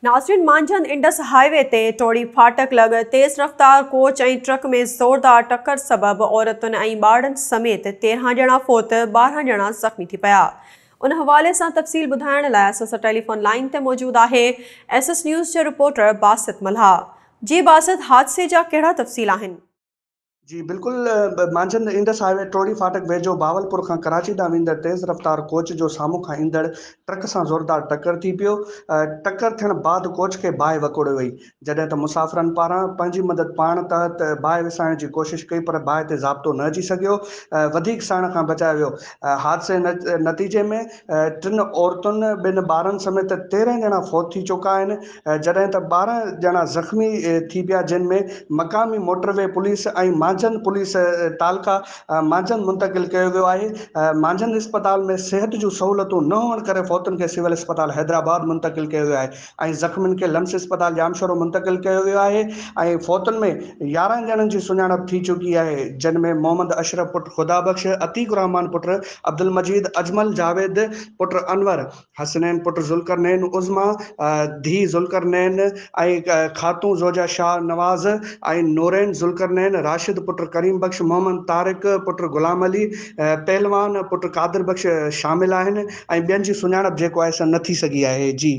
ناظرين Manjhand Indus high V تي ٽوڙي ڦاٽڪ لڳ تيز رفتار ڪوچ ۽ ٽرڪ ۾ زوردار ٽڪر سبب عورتن ۽ ٻارڙن سميت 13 ڄڻا فوت 12 ڄڻا زخمي ٿي پيا ان حوالي سان تفصيل ٻڌائڻ لاء اسان سان ٽيليفون لائين تي موجود آهي ايس ايس نيوز جو رپورٽر باسط ملاح جي باسط حادثي جا ڪهڙا تفصيل آهن؟ جي بلڪل مانجهند انڊس هاء وي ٽوڙي ڦاٽڪ ويجهو بهاولپور کان ڪراچي ڏانهن ويندڙ تيز رفتار ڪوچ جو سامهون کان ايندڙ ٽرڪ سان زوردار ٽڪر ٿي پيو، ٽڪر ٿيڻ بعد ڪوچ کي باهه وڪوڙي وئي، جڏهن ته مسافرن پاران پنهنجي مدد پاڻ تحت باهه وسائڻ جي ڪوشش ڪئي پر باهه تي ضابطو نه اچي سگهيو، وڌيڪ سڙڻ کان بچايو ويو، حادثي نتيجي ۾ ٽن عورتن، ٻن ٻارن سميت 13 ڄڻا فوت ٿي چڪا آهن، جڏهن ته 12 ڄڻا زخمي ٿي پيا جن ۾ مقامي motorway police ۽ Manjhand police تعلقه مانجهند منتقل ڪيو ويو آهي، مانجهند اسپتال ۾ صحت جون سهولتون نه هئڻ ڪري فوتن کي سول اسپتال حيدرآباد منتقل ڪيو ويو آهي ۽ زخمين کي لمس اسپتال ڄامشورو منتقل ڪيو ويو آهي ۽ فوتن ۾ 11 ڄڻن جي سڃاڻپ ٿي چڪي آهي جن ۾ محمد اشرف پٽ خدا بخش، عتيق الرحمان پٽ عبدالمجيد، اجمل جاويد پٽ انور، حسنين پٽ ذوالقرنين، عظميٰ ڌيء ذوالقرنين ۽ خاتون زوجه شاهه نواز ۽ نورين ذوالقرنين، راشد پٽ ڪريم بخش، محمد طارق پٽ غلام علي، پهلوان پٽ قادر بخش شامل آهن ۽ ٻين جي سڃاڻپ جيڪو آهي سا نه ٿي سگهي آهي. جي.